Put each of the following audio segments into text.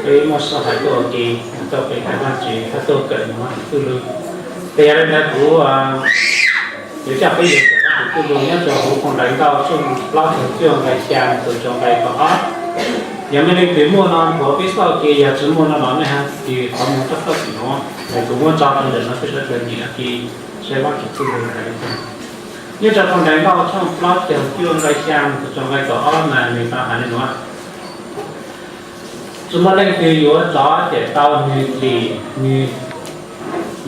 Peb muaj sij hawm tuaj ua ke, tuaj pe hawm Vajtswv thiab tuaj kawm Vajtswv txuj lus. Ces yog li ntawd kuv yuav coj peb yuav kawm Vajtswv txuj lus nyob rau hauv phau Ntawv Nkauj tshooj plaub caug cuaj nqai xya mus rau nqai kaum ob. Yog nej leej twg muaj no thov peb xauj ua ke, yog tsis muaj no los nej ho tig qhov muag rau saum ntawm no, es kuv muab tso rau ntawm no peb sawv daws nim no tig saib Vajtswv txuj lus hais li cas. Nyob rau phau Ntawv Nkauj tshooj plaub caug cuaj nqai xya mus rau nqai kaum ob mas nws tau hais li no: Tsis muaj leej twg yuav rov cawm tau nws dim, nws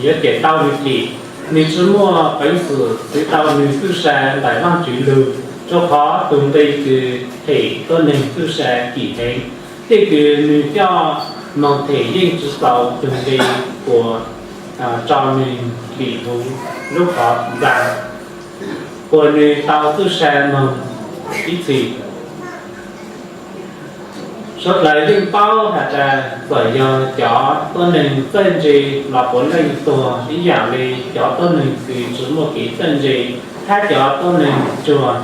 yuav cawm tau nws dim. Nws tsis muaj peev xwm txwv tau nws txuj sa ntawm Vajtswv lug, rau qhov tus nqi kws them tuab neeg txuj sa kim heev. Tej kws nws coj moog them yeej tsis txaus tus nqi uas tso nws dim huv lub qhov ntxa uas nws tau txuj sa moog ib txhis. Suav dlawg yeej paub has tas txawm yog cov tuab neeg txawj ntse los puav leej tuag ib yam li cov tuab neeg kws tsis muaj kev txawj ntse, hab cov tuab neeg tsuag.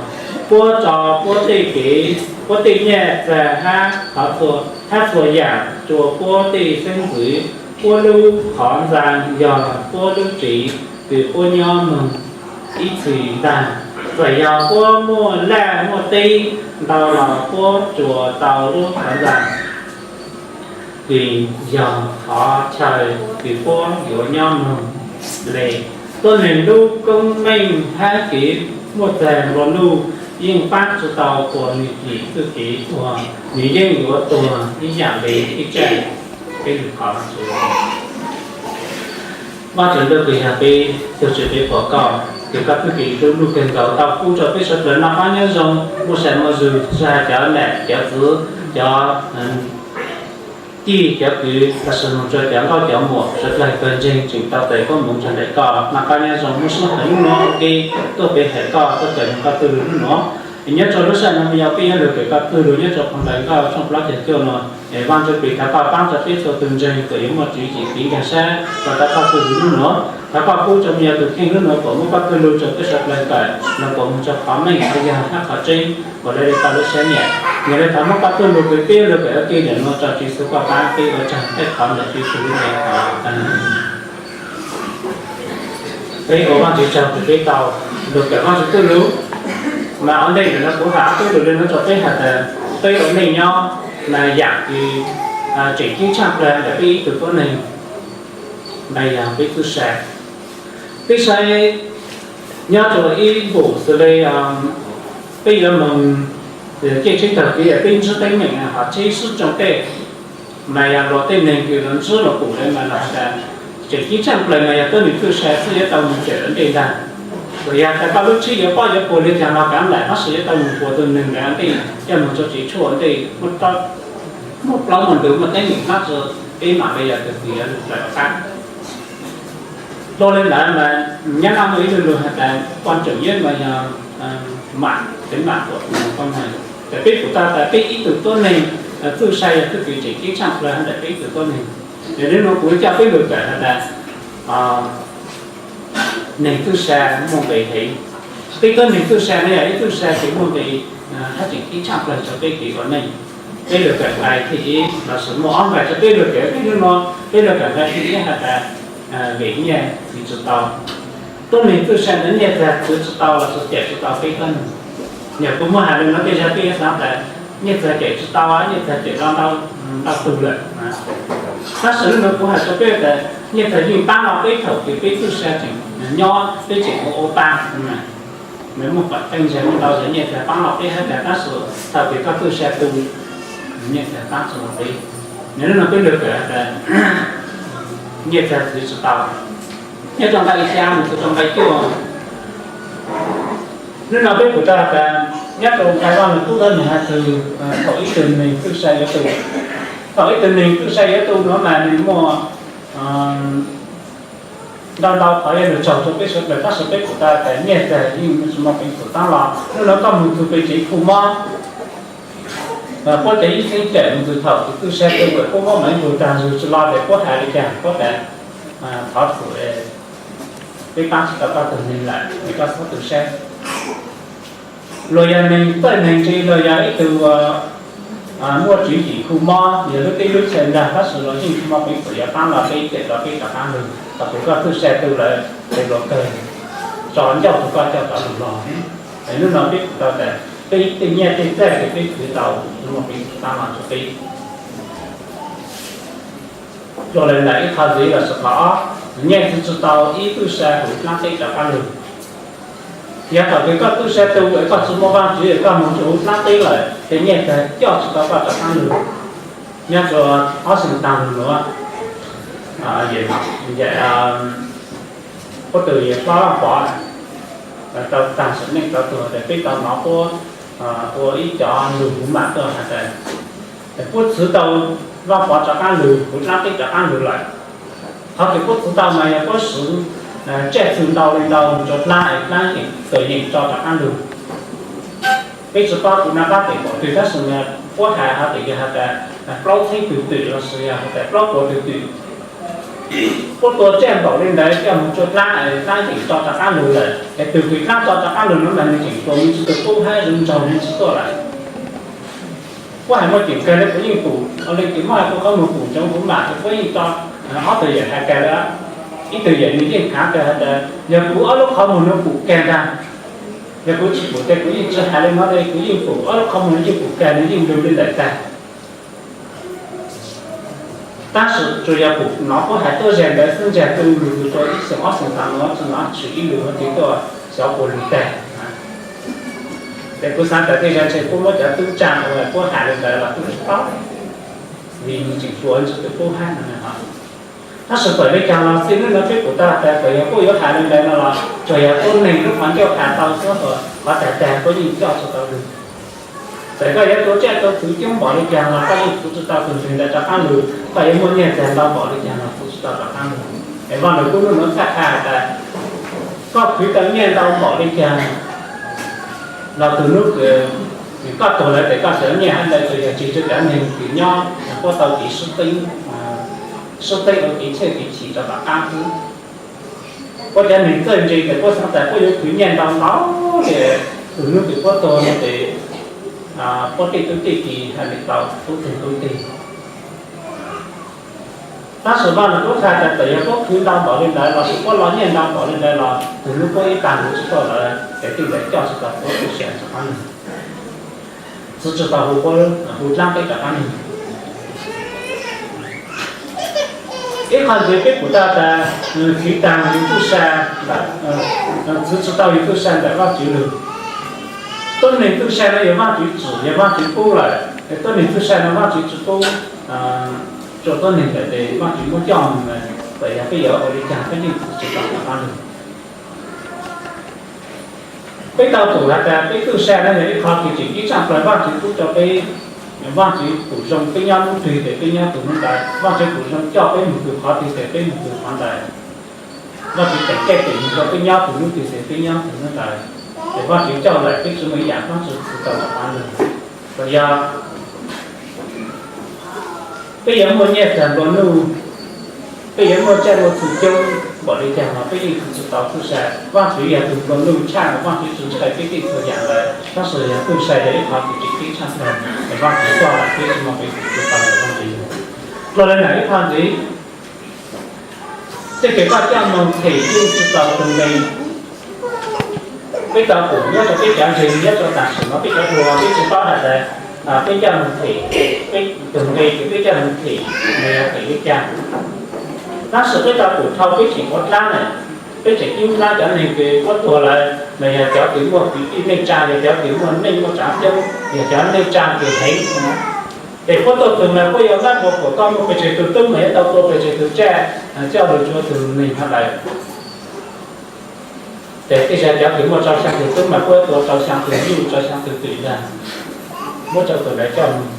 Puab tso puab tej kev, puab tej nyaj txag hab qhov txhua, hab txhua yam rua puab tej xeeb ntxwv. Puab lub qhov ntxa yog puab lub tsev kws puab nyob moog ib txhis ntag. Txawm yog puab muaj laj muaj teb ntau los puab tsuas tau lub qhov ntxa kws yog qhov chaw kws puab yuav nyob moog le. Tuab neeg lub koob meej hab kev muaj txag nplua nuj yeej paab tsi tau puas nwg dim txuj kev tuag, nwg yeej yuav tuag ib yam le ib tsaaj. Peb lug thov Vajtswv. Vajtswv ntuj kws yog peb tug Tswv, peb pom koj, kws koj txuj kev lub lug kawg nkaus tau pub rua peb suav dlawg noj qab nyob zoo, muaj sai muaj zug, tsis has cov nam cov txwv, cov tij cov kwv, lossis moog rua cov nkauj cov muam, suav dlawg kawg ntseeg tseem tau txais koob moov nrug ntawm koj, noj qab nyob zoo, muaj sij hawm nub nuav ua ke tuaj pe hawm koj, tuaj kawm koj txuj lug nub nuav. Nyob rua lub sij hawm no mas yog peb yuav lug kawm koj txuj lug nyob rua phau Ntawv Nkauj tshooj plaub caug cuaj no, Vaaj Ntsuj Plig thov koj paab rua peb txhua tug ntseeg kom yuav muaj tswv yim kev nkag siab rua tau koj txuj lug nub nuav. Thov koj pub rua mas yog tug kheej nub nuav kom muab koj txuj lug rua peb suav dlawg kawm, los kom moog rua qhov meej qhov yog hab qhov tseeb, kom lawv le tau lub siab nyiam. Yog le thov muab koj txuj lug kws peb yuav lug kawm ua ke ntawm nuav rua Tswv Yexus koj paab, peb ua tsaug tej qhov ntawm Tswv Yexus lub npe thov. Peb ua Vaajtswv tsaug kws peb tau lug kawm Vaajtswv txuj lug. Mas ua ntej ntawm no kuv has ob peb lus le nuav rua peb has tas peb ua neej nyob mas yaam kws tseem ceeb tshaaj plawg ntawm peb ib tug tuab neeg mas yog peb txuj sa. Peb saib nyob rua ib npum xws le peb yuav moog ciaj tsheb taug kev, peb ntsib teeb meem hov tsheb swb tsoo tej, mas yog luas tej neeg kws luas ntsib luas pum le mas luas has tas tseem ceeb tshaaj plawg mas yog tuab neeg txuj sa xwb yuav tau moog cawm ua ntej ntag. Txawm yog tas koj lub tsheb yuav pob yuav puas le caag los kaav nplaim tab sis yuav tau moog puas tug neeg ntawd ua ntej, coj moog rua tsev tshuaj ua ntej, muaj plaub muaj ntug muaj teeb meem tab sis peb mam le yog tug kws yuav lug plawg qab. Dlua le ntawd mas nyob naj muaj ib lub lug has tas poj ntseem yeeb mas yog mam teev mam puam tus koj mas. Ces peb pum tau tas peb ib tug tuab neeg txuj sa yog tug kws tseem ceeb tshaaj plawg hab ntawm peb ib tug tuab neeg. Yog le nuav kuv coj peb lug kawm has tas neeg txuj sa muaj nqis heev. Peb tuab neeg txuj sa no yog ib txuj sa kws muaj nqis hab tseem ceeb tshaaj plawg rua peb kev ua neej. Peb lug kawm nqai thib ib lossis muaj ob nqai rua peb lug kawm, peb lug kawm nqai thib ib has tas vim nyiaj txwv tsi tau. Tuab neeg txuj sa ntawd nyiaj txag txwv tsi tau lossis cawm tsi tau peb tuab neeg. Yog kuv muab has le nuav tej zag peb yuav xaav tas nyiaj txag cawm tsi tau, nyiaj txag cawm tau ntau tug lawm. Tab sis le nuav kuv has rua peb tas nyiaj txag yeej paab lo peb thaum kws peb txuj sa tseem nyob, peb tseem ua ua pa. Nws muaj qhov teej zag muaj ntau zag nyiaj txag paab lo peb hab tas tab sis thaum kws koj txuj sa tu, nyiaj txag paab tsi lo peb. Nws le nuav peb lug kawm tas nyiaj txag txwv tsi tau. Nyob rua nqai xya mus txug rua nqai cuaj, le nuav peb pum tau tas nyob rua nqai Vaaj Lug Kub Dawb nwg has txug thaum ib tug neeg txuj sa yuav tu. Thaum ib tug neeg txuj sa yuav tu nuav mas nws muaj ntau ntau qhov yuav lug tsaug rua peb suav dlawg, tab sis peb pum tau tas nyiaj txag yeej tsi muaj peev xwm paab lo. Le nuav koj moog txug pem tsev khu mob, puab cov ib xeeb cawm moog txug thaum kws txuj sa tu lawm puab muab mav ib tug taag zug tsi lo tes puab has le caag, puab tas thov txhum peb paab tsi tau koj tug neeg lawm, es koj txhob tu sab. Luag yog neeg txawj neeg ntse, luag yog ib tug muaj tswv yim khu mob, yog lub teb lub chaw ntag, tab sis los yeej khu mob, peb txawm yuav pab los peb cem rau peb rov qab lug, thaum kws koj twb sai tu lawm, ces luag kawg tso ncauj rau koj coj rov lug los. Es hnub no peb kuj tau tas peb tej nyiaj tej txaij ces peb khwv tau, hnub no peb pab los rau peb. Dua li ntawd ib qho ntxiv los sis qhov ob, nyiaj txwv tsi tau ib tug sai huv dlaab teb rov qab lug. Yog thaum kws koj tub sai tu es koj tsi muaj Vaajtswv es koj moog rua huv dlaab teb lawm ces nyiaj txwv coj tsi tau koj rov qab lug. Nyob rua ob xyoo taag lug nuav, puab tug Vaaj Pov tau taag sim neej rov tuag tas peb tau nov puab ua ib cov lug huv maam tuaj has tas puab txwv tau Vaaj Pov rov qab lug, huv dlaab teb rov qab lug lawm. Qhov kws puab txwv tau mas yog puab swv tsaj txug ntau le ntau moog rua dlaab es dlaab yeem txawm yeem tso rov qab lug. Peb tsi paub kuv naj qab pem npaum twg tab sis puab has has tas yog has tas plaub txheeb tug twm los sis yog has tas plaub puas tug twm. Puab tua tsaj npaum le ntawd coj moog rua dlaab es dlaab yeem tso rov qab lug lawm es tug kws dlaab tso rov qab lug nuav mas nwg tseem tuag, nwg tsi tug qub hab zoo nraug nwg tsi tuaj lawm. Puab has muaj ceem kawg le puab yeej pum, leej twg muaj has puab qhob muag pum ntsoov huv maam ces puab yeej tso ob tug yawm has kag le, ib tug yawm nwg yeej khav kag has tas yog kuv ob lub qhov muag nuav pum kag ntag. Yog kuv tsi pum tes kuv yeej tsi has le nuav le, kuv yeej pum, ob lub qhov muag nuav yeej pum kag, nwg yeej lug le ntawm tag. Tab sis tsuas yog pum nov puab has tuab zag ntawd xwb, ntsag tu lug tug rua ib xyoo ob xyoo taag nuav tsi nov tshwm ib lug nuav twg tuaj xyov puas lug tag. Ces kuv xaav tas tej zag ntshe puab muab cov tub tsaag uas puab has le ntawd los tub tsi paub, vim nwg tseem tuag tsi tug qub hab no. Tab sis txawm le caag los xij, hnub no peb pum tau tas txawm yog puab yuav has le ntawd no los tsuas yog tuab neeg lub qhov ncauj has tau xwb, qhov tag tag puab yeej coj tsi tau lug. Txawm koj yuav tua tsaj tua txwv coob npaum le caag los koj yeej khwv tsi tau tug ntseeg ntawd rov qaab lug, koj yuav muaj nyiaj txag ntau npaum le caag los khwv tsi tau rov qaab lug. Es Vaaj Lug Kub lub nuav txhaj qha tas koj khwv tau nyiaj ntau npaum le caag los tug nub kws koj tuag lawm tes koj xyov nyiaj hab ntawd tsuas yog tseg rua cov neeg kws nyob puab tau kev sub teeb ua kev txhawj kev chim rov tom qab xwb. Puab cov neeg txawj ntse tes puab xaav tas puab yuav khwv nyiaj ntau ntau ces tug nub kws puab tuag no tes puab tej tub tej ki hab le tau tub tug tub teg. Tab sis Vaaj Lug Kub qha tas txawm yog puab khwv ntau npaum le ntawd los sis puab lo nyiaj ntau npaum le ntawd los tug nub puab ib tag lug tsi tuaj lawm ces tej ntawd coj tsi tau puab tub sai rov qaab lug, txwv tsi tau huv dlaab teb rov qaab lug. Ib qho ntxiv peb pum tau tas khwv taag yug tub sai, txwv tsi tau yug tub sai ntawm Vaajtswv lug. Tuab neeg tub sai no yog Vaajtswv tswm, yog Vaajtswv pub lawm. Tuab neeg tub sai no Vaajtswv tsi pub rua tuab neeg lawm tes Vaajtswv muab coj moog, txawm yog peb yuav ua le caag peb yeej txwv tsi tau rov qaab lug. Peb tau pum has tas peb tub sai no yog ib qho kws tseem ceeb tshaaj plawg Vaajtswv pub rua peb. Vaajtswv pum zoo peb nyob nub twg tes peb nyob tug nub ntawd, Vaajtswv pum zoo coj peb moog tug qhov twg tes peb moog tug qhov ntawd. Vaajtswv teem caij teem nyoog rua peb nyob tug nub twg tes peb nyob tug nub ntawd. Ces Vaajtswv coj lawm peb tsi muaj ib yaam Vaajtswv txwv tau rov qaab lug. Txawm yog peb yuav muaj nyiaj txag nplua nuj, peb yuav muaj tsaj muaj txuj coob npaum le caag los peb yeej txwv tsi tau tub sai. Vaajtswv yog tug nplua nuj tshaj, Vaajtswv tsi ntshai peb tej txhua yaam lawm, tab sis yog tub sai yog ib qho kws tseem ceeb tshaaj plawg, Vaajtswv coj lawm peb tsi muaj peev xwm txwv tau Vaajtswv. Dlua le ntawm ib qho ntxiv, tej kws koj coj moog them yeej tsi tau tug nqe. Peb tau pum nyob rua peb cov ntseeg nyob rua taam sim no peb cov dlua peb tsi paub has tas peb coj moog them, peb tug nqe kws peb coj moog them mas yog them le caag. Tab sis peb tau pum dhau peb tseem ua dlaab na, peb tseem cub dlaab cov neeg kws puab tuag lawm mas yog cov kws muaj kwv tij neej tsaa, yog cov kws muaj neej muaj tsaav coob, yog cov neej tsaa kws heev. Ces puab tuaj txug mas puab yuav dlaab dlua kuas koj muaj pes tsawg tug tub mas yuav tau tua pes tsawg tug tsaj coj lug rua tug neeg hab lawm. Ces tej zag cov kws muaj rau xyaa tug tub mas puab tua rau xyaa tug nyuj rau xyaa tug twm ntag, muab rau tug ntawd coj moog.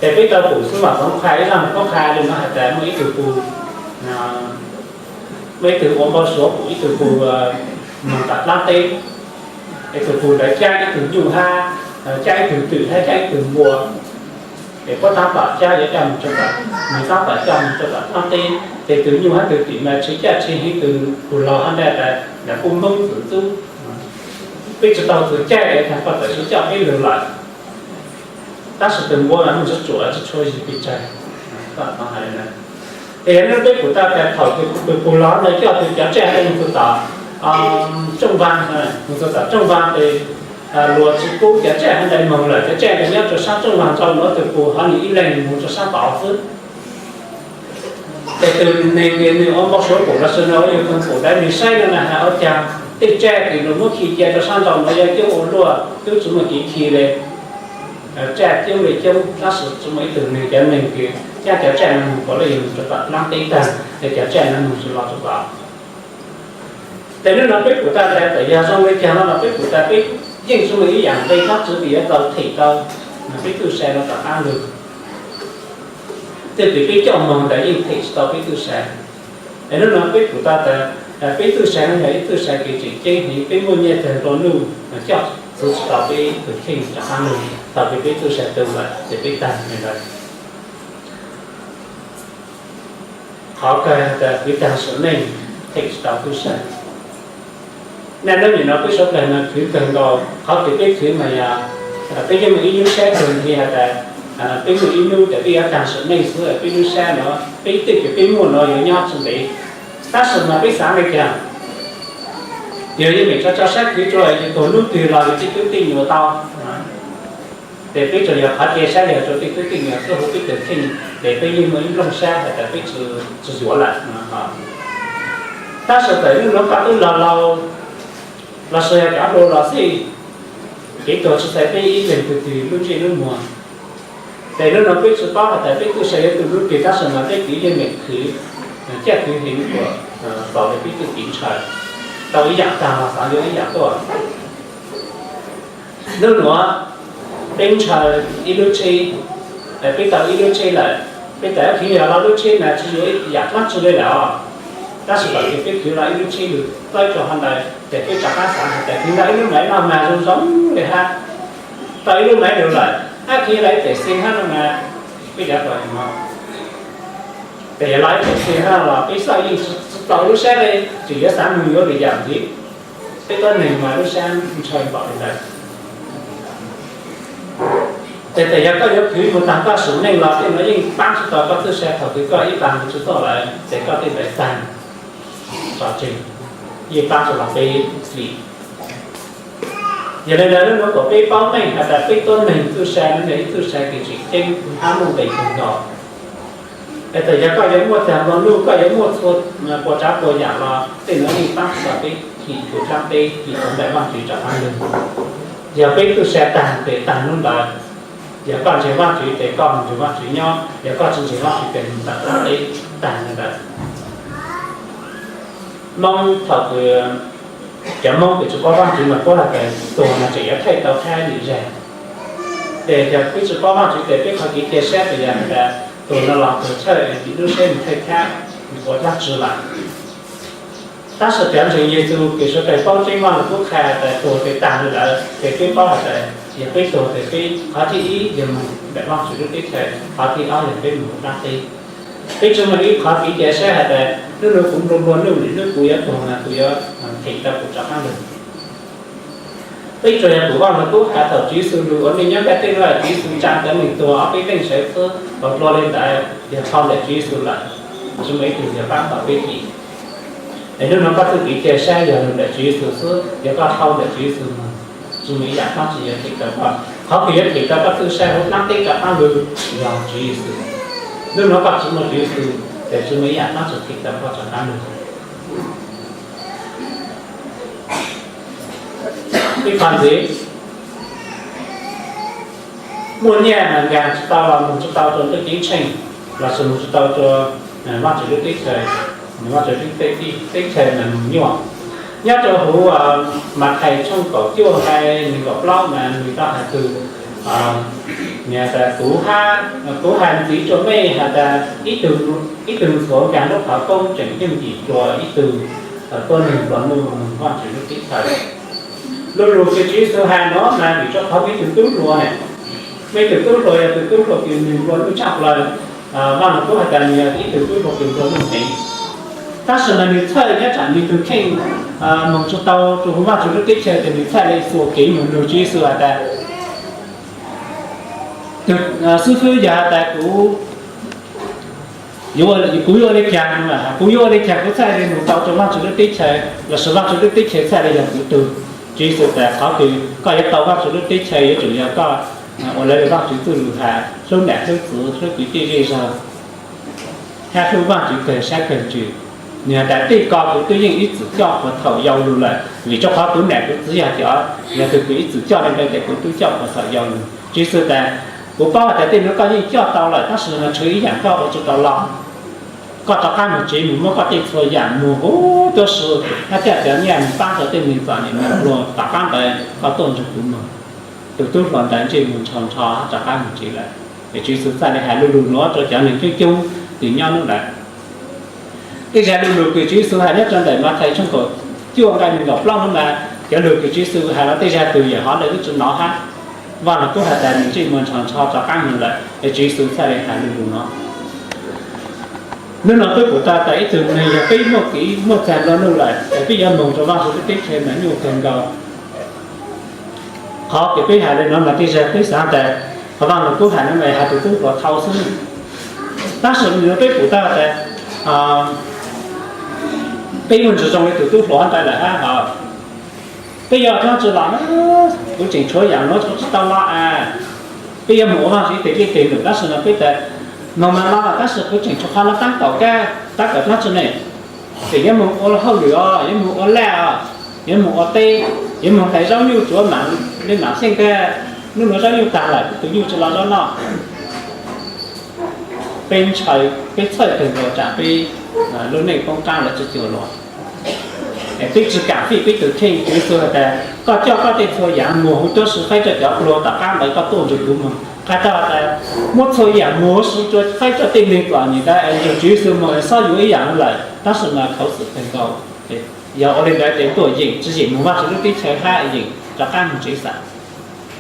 Ces peb tau pum xwb mas Txoov Qha ib zaug poob qha le nuav has tas muaj ib tug pug, muaj ib tug ua npau suav pum ib tug pug moog tom dlaab teb, es tug pug ntawd caab ib tug nyuj hab, caab ib tug twm hab caab ib tug npua. Ces puab taab tom coj yuav coj moog rua tom, nwg taab tom coj moog rua tom dlaab teb, ces tug nyuj hab tug twm mas tshev caj tshev heev, tug pug laug hab ntag tas nrug kuj moob txwm ntxub. Peb tsi tau txwv caij es thaag koj txawm sib coj peb lug lawm. Tab sis tus npua mas muaj tsuj tsuam tsis tshua yig pes tsawg. Es yog li no peb pum tau tias thaum tus pug los no coj tus cov tsaj mus txog tom rooj vag, mus txog tom rooj vag ces luag tsis pub cov tsaj ntawd moog lawm, cov tsaj ntawd nyob rua sab rooj vag ntawd, tus pug ho nws ib leeg mus rua sab tod xwb. Ces tus neeg nws ua npau suav pum los sis nws ua yug tug pum ntawd nws saib no na has ua caag tej tsaj kws luag muab khi cia rua sab nraud no yog coob ua luaj twb tsis muaj kev khi li, tsaj coob li coob tab sis tsis muaj ib tug neeg, cov neeg kws cab cov tsaj no mus puav leej yog mus rua tom dlaab teb taag, es cov tsaj no mus tsis los rua tom. Ces hnub no peb pum tau tias txawm yog zoo li caag no los peb pum tau peb yeej tsis muaj ib yaam nqe dlaab tsi kws yuav tau them tau peb txuj sa no tom qaab lug. Tej kws peb coj moog ntawd yeej them tsis tau peb txuj sa. Es hnub no peb pum tau tias peb txuj sa no yog ib txuj sa kws tseem ceeb heev, peb muaj nyiaj tag nrho nuj coj txug tsis tau peb tus kheej rov qaab lug thaum kws peb txuj sa tu lawm ces peb tag li ntawd. Qhov kawg tas kwv tag sim neej them tsis tau txuj sa. Naj nub nim no peb suav dlawg no khwv kawg nkaus, qhov kws peb khwv mas yog peb yeej muaj ib lub sab kawg nkaus has tas peb muaj ib hnub tas peb yuav tag sim neej xwb, peb lub sab no peb tej kws peb muaj no yuav nyob tsis ntev. Tab sis mas peb xaav le caag? Yog yeej meem tso tso sab khwv rua yus tuag hnub twg los yus tej tub tej nyuam tau. Ces peb tsuas yog qhov cia sab yog rua tej tub tej nyuam xwb, huv peb tus kheej ces peb yeej muaj ib nplooj sab has tas peb tsis yuav lawm. Tab sis txawm hnub nuav koj twb laug laug los sis yog cov hluas los xij, kev tuag tsis txais peb ib leeg tug twg lub ntsej lub muag. Ces hnub nuav peb tsis paub has tas peb txuj sa yuav tu lub twg tab sis mas peb kwv yeej meem khwv caj kwv heev kuas xaus le peb txuj kev ntshaw, tau ib yaam taag los xaav yuav ib yaam tuaj. Hnub nuav peb ntshaw ib lub tsheb, peb tau ib lub tsheb lawm, peb txawm khwv yog lo lub tsheb mas tsis yuav ib yaam dlaab tsi le lawm os. Tab sis thaum kws peb khwv lo ib lub tsheb lug txawb rua hov ntawd ces peb rov qab xaav has tas khwv lo ib lub maiv no mas zoo zoo le hab, tau ib lub maiv lug lawm hab, khwv lo ib pem xi hab no mas peb cav pas no, peb yog lo ib pem xi hab los peb xav yeej tsis txaus lub sab le, tseem yuav xaav moog yuav lwm yaam ntxiv. Peb tuab neeg mas lub sab ntshaw npaum li ntawd. Ces txawm yog koj yuav khwv mus taag koj sim neej los tej nuav yeej paab tsis tau koj txuj sa thaum kws koj ib pas mus tsis tuaj lawm ces koj tej ntawd taag tso tseg, yeej paab tsis tau peb li. Yog le ntawd hnub nuav kuas peb paub meej has tas peb tuab neeg txuj sa no yog ib txuj sa kws tseem ceeb hab muaj nqis kawg nkaus. Es txawm yog koj yuav muaj tag nplua nuj, koj yuav muaj txhua puas tsav puas yaam los tej nuav yeej paab tsis tau peb him tus dlaab teb, him tau ntawm Vaajtswv rov qaab lug. Yog peb txuj sa taag ces taag hnub ntawd. Yog koj ntseeg Vaajtswv ces koj mus ntseeg Vaajtswv nyob, yog koj tsis ntseeg Vaajtswv ces mus ntawm dlaab teb taag ntawd. Moob thaum kws cov Moob kws tsis paub Vaajtswv mas paub has tas tuag mas tseem yuav thaij tau khab lwm zag. Ces yog peb tsis paub Vaajtswv ces peb qhov kev cia sab ces yog has tas tuag no los tuag txhawj, lub sab nws thaij khab, nws ua dlaab tsi lawm. Tab sis cov ntseeg Yexus kws suav dlawg paub tseeb Vaaj Lug Kub qha tas tuag ces taag le lawm ces peb paub has tas yog peb tuag ces peb qhov thib ib yog mus ntawm Vaajtswv lub teb chaws, qhov thib ob yog peb mus dlaab teb. Peb tsi muaj ib qhov kev cia sab has tas hnub nuav kuv nplua nplua nuj, hnub kuv yuav tuag mas kuv yuav them tau kuv rov qaab lug. Peb tsuas yog pum Vaaj Lug Kub has thaum Tswv Yexus lug ua neej nyob ntiaj teb nuav, Tswv Yexus tsa cov neeg tuag ob peb leej sawv xwb, tau dlua le ntawd yog dhau ntawm Tswv Yexus lawm, tsi muaj ib tug yog paab tau peb li. Es hnub nuav koj txuj kev cia sab yog lug ntawm Tswv Yexus xwb, yog koj dhau ntawm Tswv Yexus mus, tsi muaj ib yaam dlaab tsi yuav them tau koj. Qhov kws yuav them tau koj txuj sa huv dlaab teb rov qaab lug yog Tswv Yexus. Hnub nuav koj tsi muaj Tswv Yexus ces tsi muaj ib yaam dlaab tsi them tau koj rov qaab lug. Ib qho ntxiv, muaj nyiaj mas nkaag tsi tau los moog tsi tau rua ntuj ceeb tsheej, los sis moog tsi tau rua Vaajtswv lub teb chaws, Vaajtswv lub teb chaws mas moog nyuaj. Nyob rua huv Mathais tshooj kaum cuaj nqai neeg nkaum plaub mas nwg tau has txug, kuv has ntxiv rua mej has tas ib tug ntxhuav nkaag lub qhov koob tseem yooj yim dlua ib tug tuab neeg nplua nuj moog Vaajtswv lub teb chaws. Lub lug kws Tswv Yexus has nuav mas vim rua qhov mej tug tub hluas ne, mej tug tub hluas yog tug tub hluas kws nwg nplua nuj tshaj plaws. Vaaj Lug Kub has tas nwg yog ib tug tub hluas kws nplua nuj heev. Tab sis mas nwg txhawj nyob tsam nwg tug kheej moog tsi tau rua huv Vaajtswv lub teb chaws ces nwg txhawj le xuas kev moog nug Tswv Yexus has tas Xib fwb yog has tas kuv, kuv yuav ua li cas, kuv yuav ua li cas kuv txhaj li mus tau rau Vaajtswv lub teb chaws lossis Vaajtswv lub teb chaws txhaj li yog kuv tug. Tswv Yexus tas qhov kws koj yuav tau Vaajtswv lub teb chaws yuav tsum yog koj ua raws li Vaajtswv txuj lug has, hlub nam hlub txwv, hlub kwv tij zej zog, hab hlub Vaajtswv kawg sab kawg ntsws. Nwg has tas tej ko kuv tub yeej ib txwm coj puag thaum yau lug lawm, vim rau qhov kuv nam kuv txwv yog cov, yog tug kws ib txwm coj le ntawd ces kuv tub coj puag thaum yau lug. Tswv Yexus tas kuv paub has tas tej nuav koj yeej coj tau lawm, tab sis mas tshuav ib yaam koj ua tsi tau lug. Koj rov qaab moog tsiv moog muab koj tej txhua yaam moog huv tuab si hab coj cov nyaj moog paab rua tej neeg txom nyem moog luag, tom qaab ntawd koj tuaj nrug kuv moog. Tug tub hluas ntawd ntsej muag ntsho ntsho hab rov qaab moog tsiv lawm. Es Tswv Yexus txhaj le has lu lug nuav rua cov neeg coob coob kws nyob nub ntawd. Tej zag lu lug kws Tswv Yexus has nyob rua ntawm Mathais tshooj kaum cuaj nqai neeg nkaum plaub nuav mas cov lug kws Tswv Yexus has nuav tej zag tug yawm hov le wb tsi nov hab. Vaaj Lug Kub has tas nwg ntsej muag ntsho ntsho rov qaab moog lawm, es Tswv Yexus txhaj le has lu lug nuav. Nub nuav peb pum tau tas ib tug neeg yog peb muaj kev muaj txag nplua nuj lawm, es peb yuav moog rua Vaajtswv lub teb chaws mas nyuaj kawg nkaus. Qhov kws peb has le nuav mas tej zag peb xaav tas qhov Vaaj Lug Kub has nuav mas has tug tub hluas thau xwb. Tab sis nwg peb pum tau tas peb muaj ntsis zoo le tug tub hluas ntawd lawm hab. Peb yuav dlaab tsi los, kuv tseem tshuav yaam nuav tshuav tsi tau los as. Peb yuav moog ua Vaajtswv teg dlej teg num tab sis mas peb tas moog mas los tab sis kuv tseem tshuav qhov nuav taab tom kag, taab tom dlaab tsi ne. Tseem yuav moog ua hauj lwm os, yuav moog ua laj os, yuav moog ua teb, yuav moog hlais zaub nyuj tsuav mam le mam xyeej kag. Nub nuav zaub nyuj taag lawm, tug nyuj tsi los zaub noj. Peb ntshaw, peb txhawj kawg nkaus tsam peb lub neej poob qaab lawm tsi cuag luag. Es peb tsi kam fij peb tug kheej. Tswv Yexus has tas koj coj koj tej txhua yaam moog huv tuab si faib rua cov pluag, tom qaab ntawd koj tuaj nrug kuv moog. Qhov tas muab txhua yaam moog huv si rua faib rua tej neeg txom nyem ntawd es nrug Tswv Yexus moog xob yuav ib yaam lawm, tab sis mas khuv xim kawg nkaus. Yog ua le ntawd ces tuaj yeem tsi yeem moog Vaajtswv lub teb chaws hab yeem rov qaab moog tsev xwb.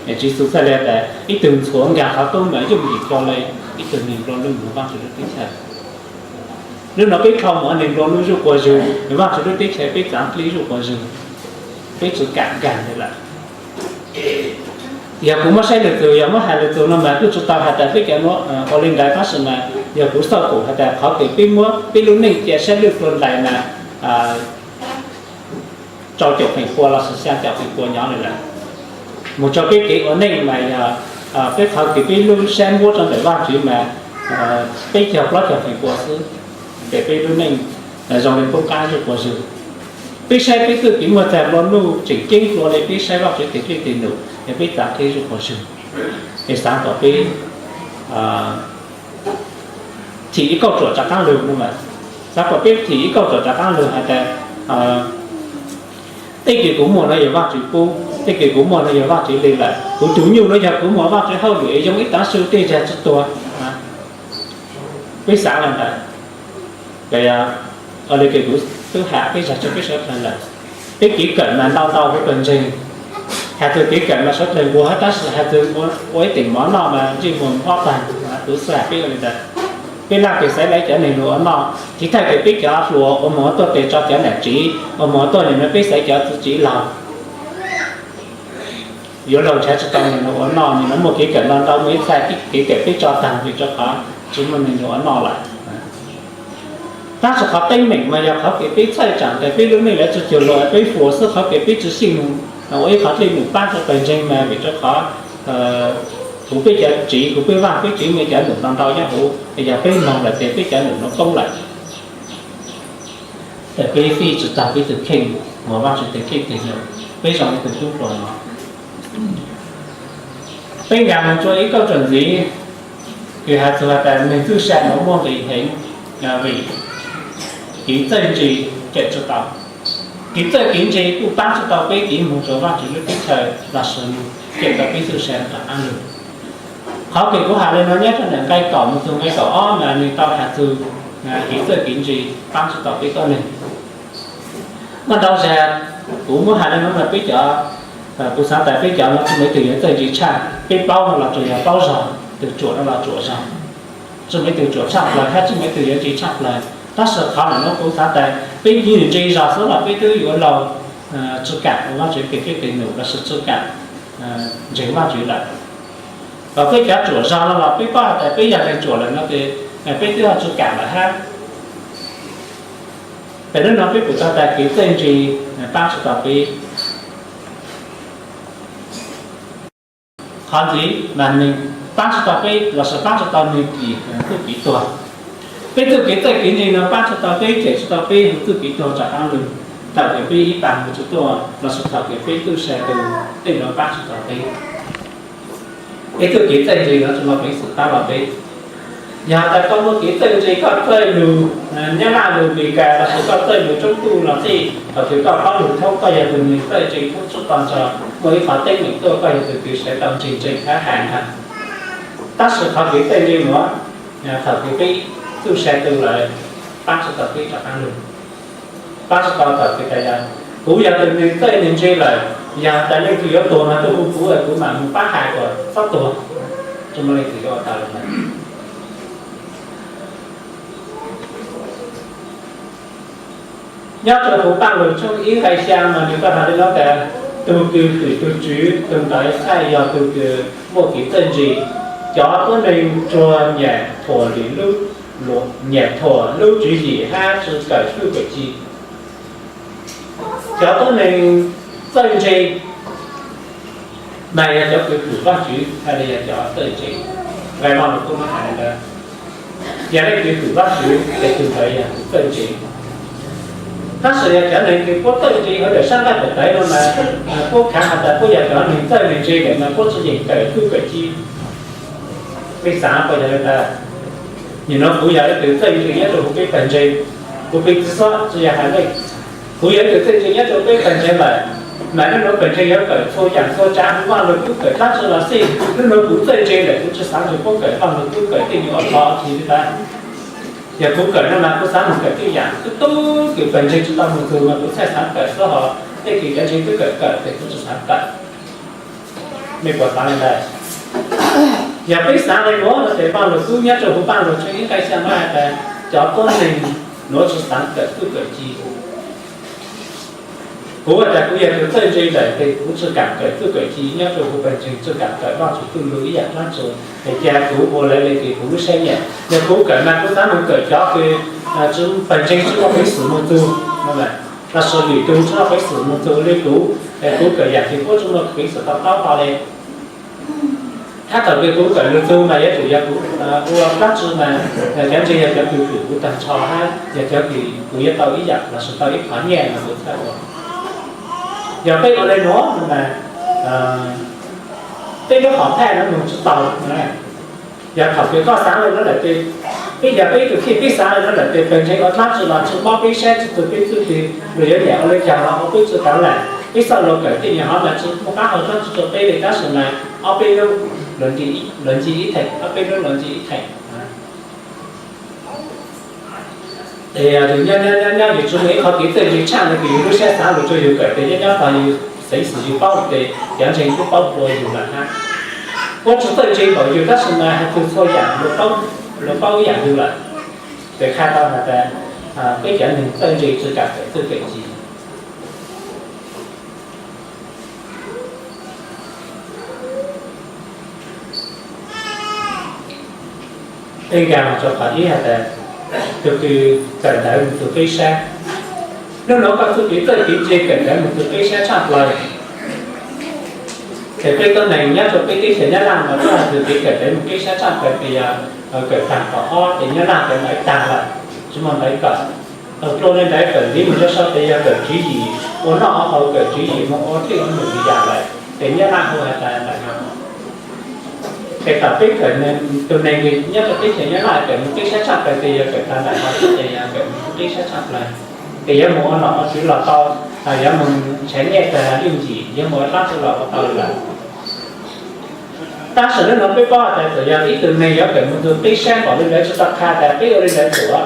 Tswv Yexus txhaj le tas ib tug ntxhuav nkaag qhov tub mas yooj yim dlua le ib tug neeg nplua nuj moog Vaajtswv lub teb chaws. Nub nuav peb dhau moog ua neeg nplua nuj zuj quas zug, Vaajtswv lub teb chaws peb txaav dlej zuj quas zug, peb tsi kam nkaag le lawm. Yog kuv muab saib lwm tug, yog muab has lwm tug no mas kuj tsi tau has tas peb cov nuav ua le ntawd, tab sis mas yog kuv xauj pum has tas qhov kws peb muab peb lub neej cia saib lwj plua ntais mas rau caum feem pua lossis xyaa caum feem pua nyob le lawm. Moog rua peb kev ua neej mas yog peb qhov kws peb lub sab muab rua ntawm Vaajtswv mas peb caug plaub caug feem pua xwb, ces peb lub neej zoo le poob qaab zuj quas zug. Peb saib peb txuj kev muaj txag nplua nuj tseem ceeb dlua le peb saib Vaajtswv teg dlej teg num es peb txaav dlej zuj quas zug. Es xaav kom peb thim ib kauj ruam rov qaab lug no mas, xaav kom peb thim ib kauj ruam rov qaab lug has tas tej kws kuv muaj no yog Vaajtswv pub, tej kws kuv muaj no yog Vaajtswv le lawm, kuv tug nyuj no yog kuv muaj Vaajtswv hauj lwm es yoo ib taav su tej zag tsi tuag. Peb xaav le ntawd. Ua le kws kuv tub has peb zag rua peb suav dlawg lawm, peb kev kawm mas ntau ntau huv pawg ntseeg. Has txug kev kawm mas suav dlawg nquag hab, tab sis has txug ua ib teem mov noj mas ntsej muag mob taag. Kuv xaav has peb ua le ntawd. Peb laj kws xaiv lawv cov neeg lug ua noj, tiv thawj kws peb cov hluas uas moog ua tuaj tes tso cov nam tsiv, uas moog ua tuaj nim no peb xaiv cov txiv tsiv laug yuav laug nrhav tsi tau neeg lug ua noj. Nim no muaj kev kawm ntau ntau, muaj ib txha kev kawm peb tso taag vim rua qhov tsi muaj neeg lug ua noj lawm. Tab sis qhov teeb meem mas yog qhov kws peb txhawj tsaam tas peb lub neej lawv tsi cuag luag, peb huam xwb, qhov kws peb tsi xyeej moog ua ib qhov dlej num paab rua pawg ntseeg mas vim rua qhov huv peb cov tsiv, huv peb vaaj peb tsev, muaj cov num ntau ntau nyob huv, yog peb moog lawm ces peb cov num nuav poob lawm. Peb fij tsi taag peb tug kheej, moog Vaajtswv teg dlej teg num, peb zoo le tug tub hluas no. Peb nkaag moog rua ib kauj ruam ntxiv, kws has txug has tas neeg txuj sa nuav muaj nqis heev, vim kev txawj ntse cawm tsi tau. Kev txawj kev ntse kuj paab tsi tau peb kev moog rua Vaajtswv lub teb chaws lossis cawm tau peb txuj sa rov qaab lug. Qhov kws kuv has le nuav nyob rua ntawm nqai kaum moog txug nqai kaum ob mas nwg tau has txug kev txawj kev ntse paab tsi tau peb tuab neeg. Muaj ntau zag kuv muab has le nuav mas peb cov, kuv xaav tas peb cov nuav tsi muaj ib tug yuav txawj ntse tshaj, peb plaub no los tsuas yog plaub zog, tug ruam no los ruam zog. Tsi muaj ib tug ruam tshaj plawg hab tsi muaj ib tug yuav ntse tshaj plawg. Tab sis qhov nuav kuv xaav tas peb ib tug ntse zog xwb los peb twb yuav laug tsi kam ua Vaajtswv teg dlej teg num lossis tsi kam ntseeg Vaajtswv lawm. Peb cov ruam zog no los peb paub hais tias peb yog neeg ruam lawm no ces peb twb ho tsis kam lawm hab. Ces hnub no peb pum tau tas kev txawj ntse paab tsis tau peb. Qhov ntxiv mas neeg paab tsis tau peb lossis paab tsis tau neeg kws txuj kev tuag. Peb txuj kev txawj kev ntse no paab tsis tau peb, cem tsis tau peb hu txuj kev tuag rov qaab lug. Thaum kws peb ib pas mus tsis tuaj lossis thaum kws peb txuj sa tu tej no paab tsis tau peb. Peb txuj kev txawj ntse no tsi muaj peev xwm paab los peb. Yog tas koj muaj kev txawj ntse koj txawj lug Nyab Laj lug Meskas lossis koj txawj lug Tsoob Tuj los xij, thaum kws koj paub lug thoob koj yog tug neeg txawj ntse thoob tsuj tog nrho, muaj ib qhov teeb meem tuaj koj yog tug kws sawv tau ntseeg ntseeg hab has ntag. Tab sis qhov kev txawj ntse nuav, thaum kws peb txuj sa tu lawm, paab tsis tau peb rov qaab lug. Paab tsis tau thaum kws tas yog kuv yog tug neeg txawj neeg ntse lawm, yog tas leej twg yuav tuag mas tuaj hu kuv, kuv mam mus paab hais kom txhob tuag. Tsi muaj leej twg yuav ua tau lawm. Nyob rua huv Paaj Lug tshooj ib nqai xyaa mas nws kuj has le nuav tas, tug kws hwm tug Tswv tug ntawd txhaj yog tug kws muaj kev txawj ntse. Cov tuab neeg ruag nyam thuam lwm lub, nyam thuam lub tswv yim hab tsi kawm txuj kawm ci. Cov tuab neeg txawj ntse mas yog cov kws hwm Vaajtswv, has le yog cov txawj ntse. Nqai Vaaj Lug kuj muab has le ntawd, yog leej twg hwm Vaajtswv ces tug ntawd yog tug txawj ntse. Tab sis yog cov neeg kws puab txawj ntse hauv daim sab nqaij tawv tawv no mas, puab khav has tas puab yog cov neeg txawj neeg ntse lawm mas puab tsi yeem kawm txuj kawm ci. Peb xaav puas yog le ntawd? Nim no kuv yog leej twg txawj ntse nyob rua huv peb pawg ntseeg, kuv piv txwv xob tsi yog has leej. Kuv yog leej twg txawj ntse nyob rua peb pawg ntseeg lawm, mas nub nuav pawg ntseeg yuav kawm txhua yaam txhua tsaav, huv Vaaj Lug kuj kawm dlaab tsi los xij, nub nuav kuv txawj ntse lawm kuv tsi xaav nrug puab kawm Vaaj Lug, kuv kawm tej nyuas ob qhov ob txhis li ntawd. Yog kuv kawm no mas kuv xaav moog kawm tej yaam tub tub kws pawg ntseeg tsi tau moog txug mas kuv txhaj xaav kawm xwb, hos tej kws cov ntseeg twb kawm kawm ces kuv tsi xaav kawm. Mej puas xaav le ntawd? Yog peb xaav le nuav no ces Vaaj Lug kuj nyob rua huv Vaaj Lug tshooj ib nqai xyaa muab has tas cov tuab neeg nuav tsi xaav kawm txuj kawm ci. Kuv has tas kuv yog tug txawj ntse lawm ces kuv tsi kaam kawm txuj kawm ci, nyob rua huv pawg ntseeg tsi kaam kawm Vaajtswv txuj lug ib yaam dlaab tsi. Es ca kuv ua le le ces kuv lub sab nyiam, yog kuv kawm mas kuv xaav moog kawm cov kws pawg ntseeg tsi muaj peev xwm moog txug, lossis lwm tug tsi muaj peev xwm moog txug le kuv, es kuv kawm yaam twg puab tsi muaj peev xwm tau taub hlo le. Hab thaum kws kuv kawm lug txug mas yuav tsum yog kuv ua dlaab tsi mas cov ntseeg yog cov kws hwm kuv taag nrho hab yog cov kws kuv yuav tau ib yaam lossis tau ib qhov nyiaj mas kuv txhaj ua. Yog peb ua le nuav mas peb lub hom phaj nuav moog tsi tau. Yog thaum kws koj xaav le nuav lawm ces, peb yog peb ib tug kheej peb xaav le nuav lawm ces pawg ntseeg ua dlaab tsi los tsi mob peb saib tsi txug peb txuj twg, luag yuav nyiam ua le caag los ua peb tsi tau lawm. Peb xauj lug kawm tej nyuas hov mas tsi muaj qaab hau dlaab tsi rua peb le, tab sis mas ob peb lub luv nci ib theem, ob peb lub luv nci ib theem. Nyob nyob nyob yus tsi muaj ib qhov kev txawj ntse tshaaj le kws yus lub sab xaav lug rua yus kawm ces nyob nyob tog yus xeev xwm yus paub ces cov ntseeg kuj paub dlua yus lawm hab. Puab tsi txawj ntse npaum yus tab sis mas hais txug txhua yaam luag paub ib yaam yus lawm. Ces qha tau has tas peb cov neeg txawj ntse tsi kaam kawm txuj kawm ci. Peb nkaag rua qhov ib has tas, tug kws kawm ntawv moog txug peb sab. Nub nuav koj txuj kev txawj kev ntse kawm ntawv moog txug peb sab tshaaj plawg. Ces peb tuab neeg nyob rua peb teb chaws Nyab Laj mas tuab tug kev kawm ntawv moog peb sab tshaaj plawg ces yog kawm taag tom ob ces Nyab Laj kawm ntawv taag lawm, tsi muaj ntawv kawm. Tau dlua le ntawd kawm ntxiv moog rua sau ces yog kawm tswv yim, ua noj ua haus kawm tswv yim moog ua tej ua num yam lawm ces Nyab Laj hu has tas ntaim no. Ces thaum peb kawm, tug neeg nyob rua teb chaws Nyab Laj kawm moog peb sab tshaaj plawg ces yog kawm taag ntaim no ces yog kawm moog peb sab tshaaj plawg. Ces yuav moog ua nom ua tswv los tau, yuav moog nrhav nyiaj taag yooj yim, yuav moog ua dlaab tsi los ua tau lawm. Tab sis nub nuav peb paub tas txawm yog ib tug neeg yuav kawm moog txug peb sab npaum le ntawd tsi tau qha tas peb ua le ntawd tuav,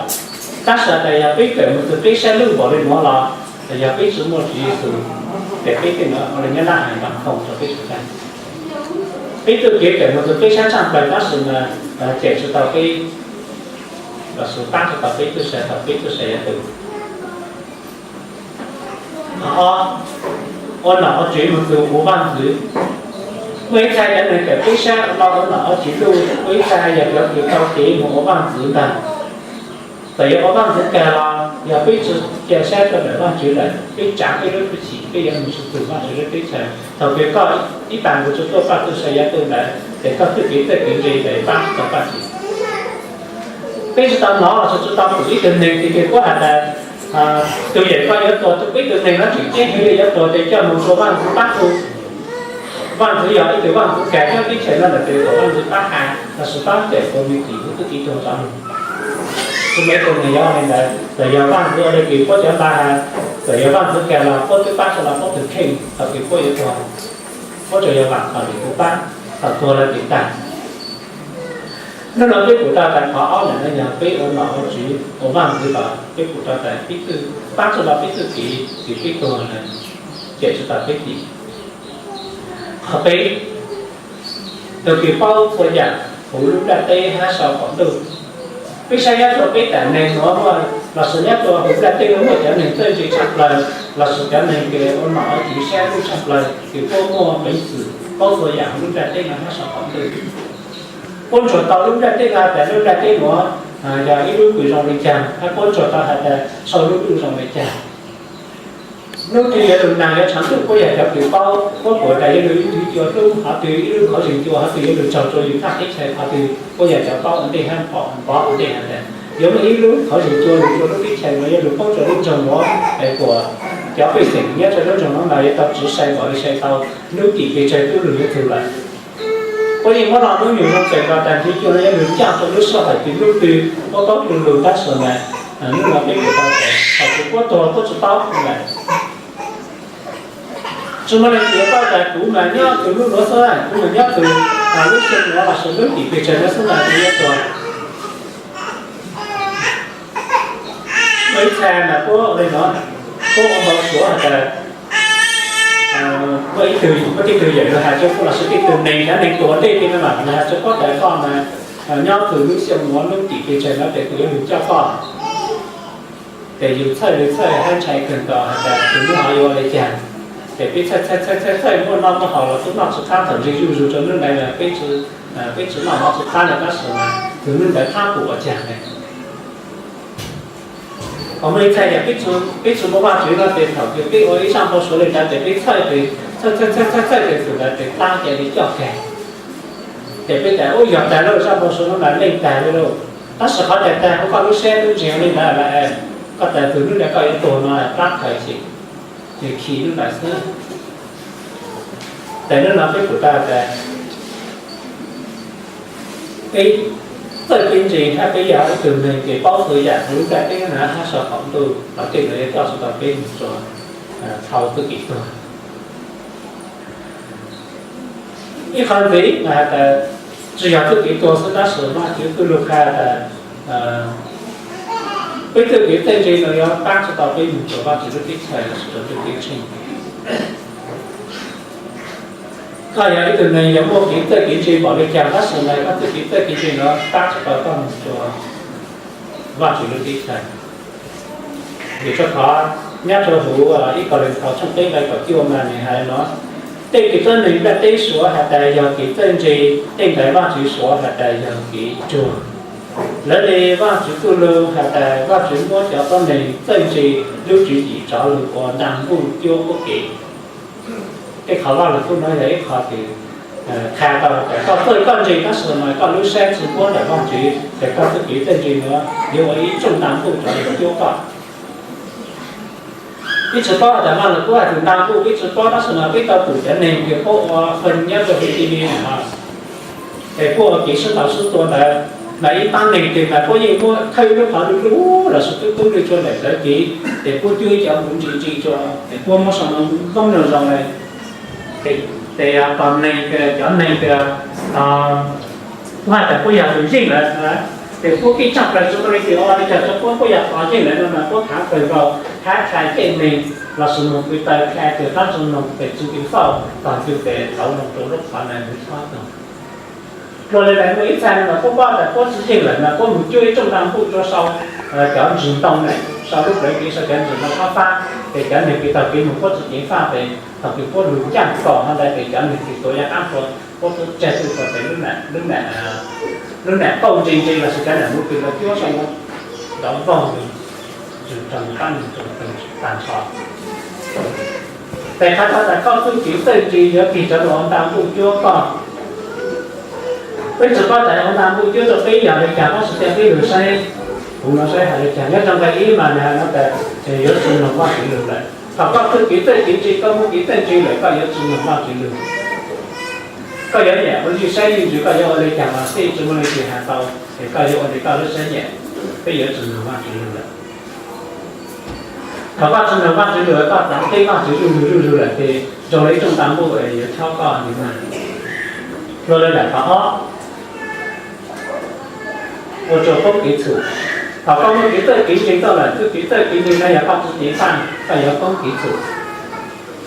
tab sis tas yog peb kawm moog txug peb sab lug npaum le nuav los yog peb tsi muaj Tswv Yexus, ces peb tej nuav ua le Nyab Laj has mas khoom rua peb tsi tau. Peb txuj kev kawm moog txug peb sab tshaaj plawg tab sis mas cem tsi tau peb, lossis paab tsi tau peb txuj sa thaum peb txuj sa yuav tu. Ob, ua nom ua tswv moog txug huv vaaj ntxwv. Muaj ib txha cov neeg tawm peb sab ua nom ua tswv luj, muaj ib txha yog cov kws tau kev mus ua vaj ntxwv ntag. Txawm yog ua vaj ntxwv kag los yog peb tsis cia sab rau ntawm Vajtswv lawm, peb tsav peb lub hwj chim peb yuav mus txug Vajtswv lub teb chaws. Thaum kws koj ib pas nkaus tsis tuaj Vajtswv txoj sia yog tus ntawd ces koj txoj kev txawj kev ntse ntawd pab tsis tau Vajtswv. Peb tsis tau hnov los tsis tau pum ib tug neeg tias puab has tas tus yawm koj yuav tuag, peb tug neeg no tseem ceeb heev li yuav tuag ces coj mus rau vaj ntxwv pab tu. Vaj ntxwv yog ib tug vaj ntxwv kag nyob teb chaws no lawm ces kom vaj ntxwv pab has los sis pab cawm tus neeg tim huv tub kev tuag rov lug. Tsis muaj ib tug neeg yuav li ntawd, txawm yog vaj ntxwv ua li kws puab cov npa has, txawm yog vaj ntxwv kag los puab twb pab tsis tau puab tug kheej thaum kws puab yuav tuag. Puab tsuas yog vam khom lwm tus pab, thaum tuag lawm ces tag. Hnub no peb pum rau tas qhov ob ntawm no yog peb ua nom ua tswv ua vaj ntxwv los peb pum rau tas peb txwj, pab tsis tau peb txwj kev ces peb tuag lawm, cawm tsis tau peb tim. Qhov peb, tus kws paub txhua yam huv lub nplaj teb hab sau qaum ntuj. Peb saib nyob rau peb tam neeg nuav muaj, los sis nyob rau huv nplaj teb nuav muaj cov neeg txawj ntse tshaj plaws, los sis cov neeg kws ua nom ua tswv sab ntuj tshaj plaws kws puab muaj peev xwm paub txhua yam huv lub nplaj teb nuav hab sau qaum ntuj. Puab ntsuas tau lub nplaj teb nuav tas lub nplaj teb nuav yog ib lub kws zoo li cas, hab puab ntsuas tau has tas sau lub ntuj zoo li cas. Hnub twg yuav lug nag yuav tshav ntuj puab yog cov kws paub, puab pum tas yuav lug ib tug cua hlub qhov twg, ib lub khaub zig cua qhov twg yuav lug tsaug rua yug thaj teb chaws qhov twg, puab yog cov paub ua ntej hab pom ua ntej has tas yuav muaj ib lub khaub zig cua lug rua lub teb chaws nuav, yuav lug poob rua lub nroog nuav es kuas cov pej xeem nyob rua lub nroog nuav mas yuav tau tsiv sai npaum li sai tau, hnub tim pes tsawg tub lug yuav txug lawm. Puab yeej muab lo hnub nyoog zoo tseem los tas nthiv cua no yuav lug coj rua lub sij hawm twg hnub twg puab paub lug lug tab sis mas hnub no peb pum tau tas thaum kws puab tuag puab tsis paub lawm. Tsis muaj leej twg yuav paub tas kuv mas nyob txug lub nuav xwb, kuv mas nyob txug lub xyoo nuav los sis lub tim pes tsawg nuav xwb mas kuv yuav tuag. Muaj ib txha mas puab ua li no, puab ua npau suav has tas muaj ib tug, muaj tej tug yawm lug has rua puab los sis tej tug neeg, cov neeg tuag ua ntej tej no mas lug has rua puab tas koj mas nyob txug lub xyoo nuav lub tim pes tsawg nuav tes kuv yuav lug coj koj. Ces yug txhawj li txhawj hab ntshai kawg nkaus has tas tus hnub no yuav ua li cas. Ces peb txhawj txhawj txhawj txhawj txhawj, muaj noj muaj haus los tub noj tsis qab, thaum ntseg zuj zus rua hnub ntawd mas peb tsis noj mov tsis qab li tab sis mas tus hnub ntawd thab pum ua cas ne. Qhov muaj ib txha yog peb tsis muaj Vajtswv no tes thaum kws peb ua ib zaj npau suav li ntawd tes peb txhawj tes txhawj txhawj txhawj txhawj tes tus ntawd tes tab cia li coj kag. Ces peb tas ub yog tag lauj, zaj npau suav no mas leej tag li lauj. Tab sis qhov tas tag huv koj lub siab twb ntseeg li ntawd lawm, koj tas tus hnub ntawd koj yuav tuag no plab khaws ces nws khi hnub ntawd xwb. Ces hnub no peb pum tau tas peb txawj kev ntse hab peb yog ib tug neeg kws paub txhua yam huv lub nplaj teb no hab sau qaum ntuj los tej ntawd yuav coj tsis tau peb mus rua txhua txuj kev tuag. Ib qho ntxiv mas has tas tsis yog txuj kev tuag xwb tab sis Vajtswv txuj lug qha tas peb txoj kev txawj ntse no yuav pab tsis tau peb mus rua Vajtswv lub teb chaws los sis rua txuj kev tsheej. Koj yog ib tug neeg yog muaj kev txawj kev ntse npaum li cas tab sis mas koj txoj kev txawj kev ntse no pab tsis tau koj mus rua Vajtswv lub teb chaws. Vim rua qhov nyob rua huv ib Kauleethaus tshooj peb nqe kaum cuaj mas nws has li no, tej kev txawj neeg nplaj teb suav has tas yog kev txawj ntse, tej ntawd Vajtswv suav has tas yog kev ruag. Lawv le Vajtswv txuj lug has tas Vajtswv muab cov tuab neeg txawj ntse lub tswv yim rov lug ua ntaag npuj cuab ua ke. Tej qhov Vajluskub no yog ib qho kws qha tau tas koj txawj koj ntse tab sis mas koj lub sab tsis npuab ntawm Vajtswv ces koj txoj kev txawj ntse no yuav ua ib rooj ntaag npuj rov lug cuab koj. Peb tsis paub tas Vajluskub has txug ntaag npuj peb tsis paub tab sis mas peb tau pum cov neeg kws puab ua qhua nyob rua huv ti vi no, ces puab ua kev sib ntaus sib tua ntawd mas ib pab neeg twg mas puab yeej muab khawb lub qhov du lug los sis tub tub lug rua ntawm ntawd kev, ces puab cuab ib cov npuv ntsis ntsis rua, ces puab muab sau ntoo zoo zoo le. Ces tog neeg, cov neeg kws puab has tas puab yog tus yeej lawm, ces puab keej tshaj plaws tsis muaj leej twg ua li cas rua puab, puab yog tog yeej lawm no mas puab thaav kawg nkaus hab txhais tej neeg los sis moog pw taw txhais tes qab zoo noog tes txug kev fauj tog txug tes tauv noog rua lub qhov ntawd nws txhob tog. Dlua li ntawd muaj ib txha no mas puab paub tas puab tsis yeej lawm mas puab moog cuab ib rooj ntaag npuj rua sau cov ntswg ntoo na, sau lub plawv kev sau cov ntswg ntoo fab fab, ces cov neeg kws taug kev moog puab tsis ceev faj tes Thaum twg puab lug ncaaj kaum hov ntawd ces cov neeg kws tuav yaj qaab hlua puab tuab tseg twj hlua ces lub nam, lub nam qauj ntse ntse lossis cov nam mus kws lug cuab saib ntov vaug lug, yug rau nws pab nws tag nrho. Ces qhov tau tas koj txuj kev txawj ntse yuav tig rau lug ua nta npuj cuab koj. Peb tsi paub tas ua nta npuj cuab rau peb yog le caag, tab sis cia peb lug saib, kuv nuav saib has le caag. Nyob rau nqe ib mas nwg has nuav tas yuav tsi mloog Vaajtswv lug lawm. Thaum koj txuj kev txawj kev ntse, koj muaj kev txawj ntse lawm, koj yuav tsi mloog Vaajtswv lug. Koj yuav nyiam ua ywj saib ywj ntsws, koj yuav ua le caag los xij tsi muaj leej twg has tau, es koj yuav ua le koj lub siab nyiam, peb yuav tsi mloog Vaajtswv lug lawm. Thaum koj tsi mloog Vaajtswv lug, koj txav teb Vaajtswv zuj lug zuj lug lawm ces zoo le ib rooj nta npuj yuav chob koj nws mag. Luag le ntawm qhov ob, ua rua koob kev txhum. Thaum koj muaj kev txawj kev ntse tuaj lawm, txuj kev txawj kev ntse no yog koj tsi ceev faj, koj yuav koob kev txhum.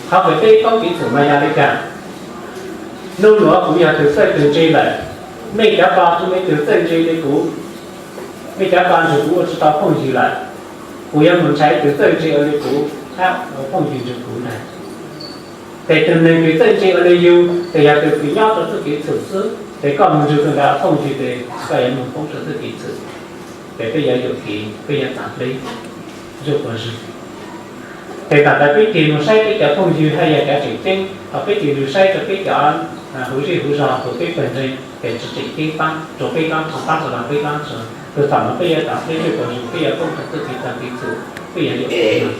Qhov kws peb koob kev txhum mas yog le caag? Nub nuav kuv yog tug txawj tug ntse lawm, mej cov ko tsi muaj ib tug txawj ntse le kuv, mej cov ko nrug kuv ua tsi tau phooj ywg lawm. Kuv yuav mus nrhav ib tug txawj ntse ua le kuv hab ua phooj ywg nrug kuv ntag. Ces tug neeg kws txawj ntse ua le yug ces yog tug kws nyob rua txuj kev txhum xwb, ces koj mus nrug tug ntawd ua phooj ywg ces koj yuav moog poob rua txuj kev txhum. Ces peb yuav yuam kev, peb yuav txav pleb zuj puas zug. Ces thaum ntawd peb tig mus saib peb cov phooj ywg hab yog cov tseem ceeb, thaum peb tig mus saib rua peb cov huv zej huv zog, thaum peb pawg ntseeg ces tsi tseem ceeb paab rua peb paab, tsi paab rua peb paab, tsi, thaum no peb yuav txav pleb zuj puas zug, peb yuav poob rua txuj kev txawj kev txhum, peb yuav yuam kev.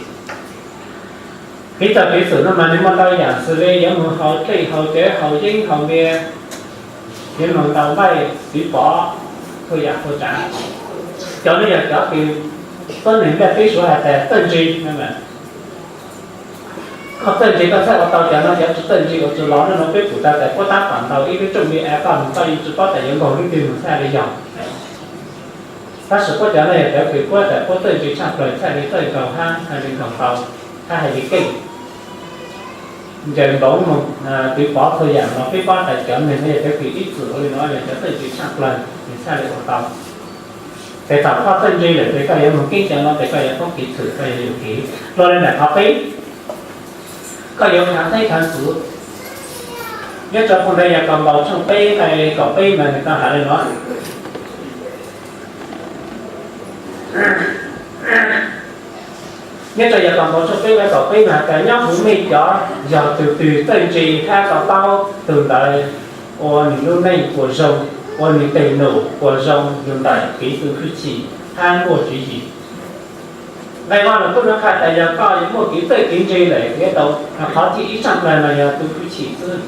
Kev txawj kev txhum no mas nwg muaj ntau yaam xws le yuav moog haus dlej haus cawv haus yeeb haus npias, yuav moog ntaus npaij txwv pov, txhua yaam txhua tsaav. Cov no yog cov kws tuab neeg nplaj teb suav has tas txawj ntse. Koj txawj ntse koj txhaj ua tau, cov no cov tsi txawj ntse ua tsi los. Nub nuav peb pum tas tas puab tab tom ntaus ib lub rooj npias av, koj moog koj yeej tsi paub tas yuav nkaug lub twg moog txhaj le yog. Tab sis puab cov no yog cov kws puab tas puab txawj ntse tshaj plaws, txhaj le txawj nkaug hab txhaj le nkaug tau, hab hais le keej. Ncaws npoov moog txwv pov txhua yaam los peb paub tas cov neeg no yog cov kws ib txwm ua le nuav, yog cov txawj ntse tshaj plaws, nwg txhaj le ua tau. Ces thaum koj txawj ntse lawm ces koj yuav moog keeb cov no ces koj yuav poob kev txhum, koj yuav yuam kev. Luag le ntawm qhov peb, koj yuav khaav teb khaav txuv. Nyob rua phoo ntawv Yakaunpaus tshooj peb nqe kaum peb mas nwg tau has le nuav. Nyob rua Yakaunpaus tshooj peb nqe kaum peb mas has tas nyob huv mej cov yog tug twg txawj ntse hab to taub, tug ntawd ua nwg lub neej puas zoo, ua nwg teg num puas zoo lug ntawm kev tu hwj chim hab npuaj tswv yim. Nqe Vaaj Lug Kub nuav qha tas yog koj yuav muaj kev txawj kev ntse lawm, yuav tau qhov thib ib tshaaj plawg mas yog tu hwj chim xwb.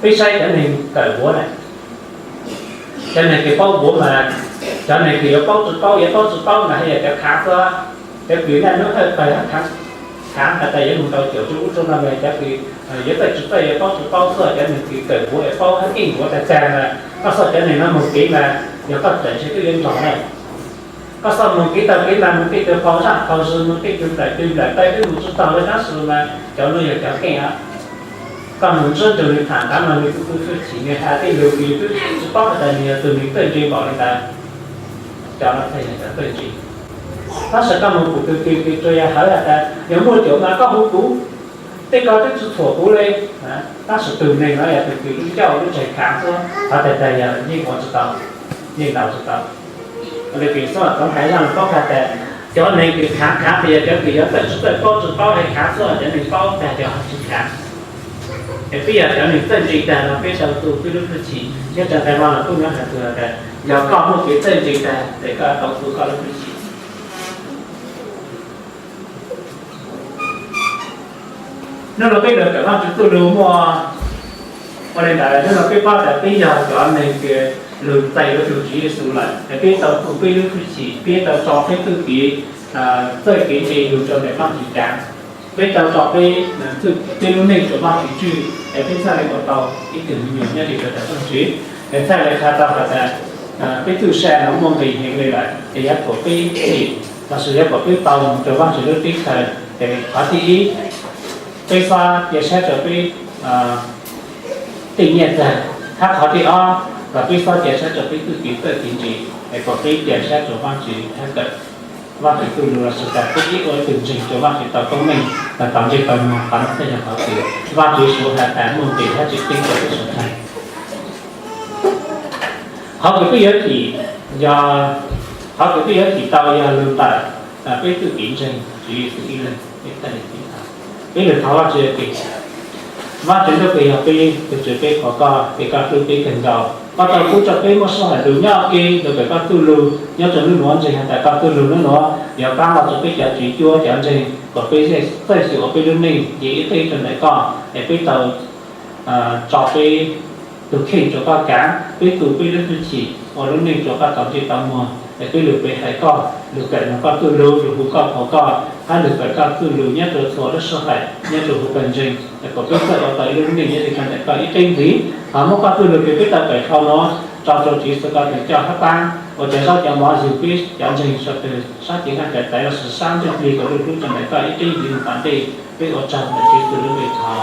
Peb saib cov neeg kawm npuav na, cov neeg kws paub npuav mas, cov neeg kws yuav paub tsi paub, yuav paub tsi paub mas haj yog cov khaav xwb. Cov kws naj nub thawj pawg khaav, khaav has tas yuav moog tau caum rua ub rua no mas cov kws yuav txawj tsi txawj, yuav paub tsi paub xwb. Cov neeg kws kawm npuav yuav paub hab keej npuav tas tas mas koj xauj cov neeg no moog kev mas yog koj txawm ntshe twb yuav nrog na. Koj xauj moog kev taug kev mas moog tej tug qaug zaj qaug zug, moog tej tug nplawm tw nplawm taw twb moog tsi taug le tab sis mas cov nuav yog cov keej os. Koj moog ntsib nrug nwg tham tav no nwg kuj tu hwj chim, nwg has tej lug kws yug twb tsi paub has tas nwg yog tug neeg txawj ntse npaum le ntawd. Cov no txhaj yog cov txawj ntse. Tab sis koj moog pum tug twg kws tsuas yog hawv has tas yog muaj caum mas koj hu kuv, tej ko twb tsi txhuam kuv le. Tab sis tug neeg no yog tug kws lub ncauj lub ntseg khaav xwb, qhov tag tag yog yeej ua tsi tau, yeej ntaus tsi tau. Le kws xwb txoov haiv zaj lug paub qha tas cov neeg kws khaav khaav tas yog cov kws yuav txawj tsi txawj, paub tsi paub, hais khaav xwb, cov neeg paub tag yog tsi khaav. Es peb yog cov neeg txawj ntse tag no peb tau tu peb lub hwj chim. Nyob rua nqe Vaaj Lug Kub nuav has tas yog koj muaj kev txawj ntse tag ces koj tau tu koj lub hwj chim. Nub nuav peb lug kawm Vaajtswv txuj lug muaj ua le ntawd, nub nuav peb paub tas peb yog cov neeg kws lug txais yuav tug Tswv Yexus lawm, es peb tau tu peb lub hwj chim, peb tau tso peb txuj kev txawj kev ntse lug rua ntawm Vaajtswv tsav. Peb tau tso peb, peb lub neej rua Vaajtswv tswj, es peb txhaj le ua tau ib tug me nyuam nyob ze rua ntawm Vaajtswv, es txhaj le qha tau has tas peb txuj sa no muaj nqis heev le lawm, es yuav kom peb, lossis yuav kom peb tau moog rua Vaajtswv lub teb chaws. Es qhov thib ib, peb xob cia sab rua peb tej nyiaj txag, hab qhov thib ob, kom peb xob cia sab rua peb txuj kev txawj kev ntse, es kom peb cia sab rua Vaajtswv thab kawm. Vajtswv txuj lus los sis tas peb ib ua ib tug ntseeg rua Vajtswv tau koob meej, tau ntsej tau muag, qhov no thiaj yog qhov kws Vajtswv Yexus has tas muaj nqis hab tsim teb rua peb suav dlawg. Qhov kws peb yuav chim, yog, qhov kws peb yuav chim tau yog lug ntawm peb txuj kev ntseeg Tswv Yexus ib leeg, peb txhaj le tau. Peb lug thov Vajtswv tias, Vajtswv ntuj, kws yog peb tug Tswv, peb thov koj, peb, koj hlub peb kawg nkaus, koj tau pub rua peb muaj sij hawm lug nyob ua ke lug kawm koj txuj lug nyob rua nub nuav. Ntseeg has tas koj txuj lug nub nuav yuav paab los rua peb cov tswv cuab cov ntseeg kom peb txawj xyuas ua peb lub neej nce ib qeb rua ntawm koj, es peb tau tso peb tug kheej rua koj kav, peb tu peb lub hwj chim ua lub neej rua koj tau ntsej tau muag, es peb lug pe hawm koj, lug kawm noog koj txuj lug, lug hu koj, thov koj, hab lug kawm koj txuj lug nyob rua txhua lub sij hawm nyob rua huv pawg ntseeg, es kom peb txawj ua tau ib lub neej nyob rua ntawm koj ib qeb ntxiv. Thov muab koj txuj lug kws peb tau kawm dhau nuav tso rua Tswv Yexus koj tug coj hab paab, ua cov zaub cov mov yug peb cov ntseeg suav dlawg sab cev nqaij caiv taiv los sis sab ntsuj plig kom lug hlub rua ntawm koj ib qeb ntxiv moog tom ntej. Peb ua tsaug ntawm Tswv Yexus lub npe thov,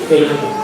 Amees.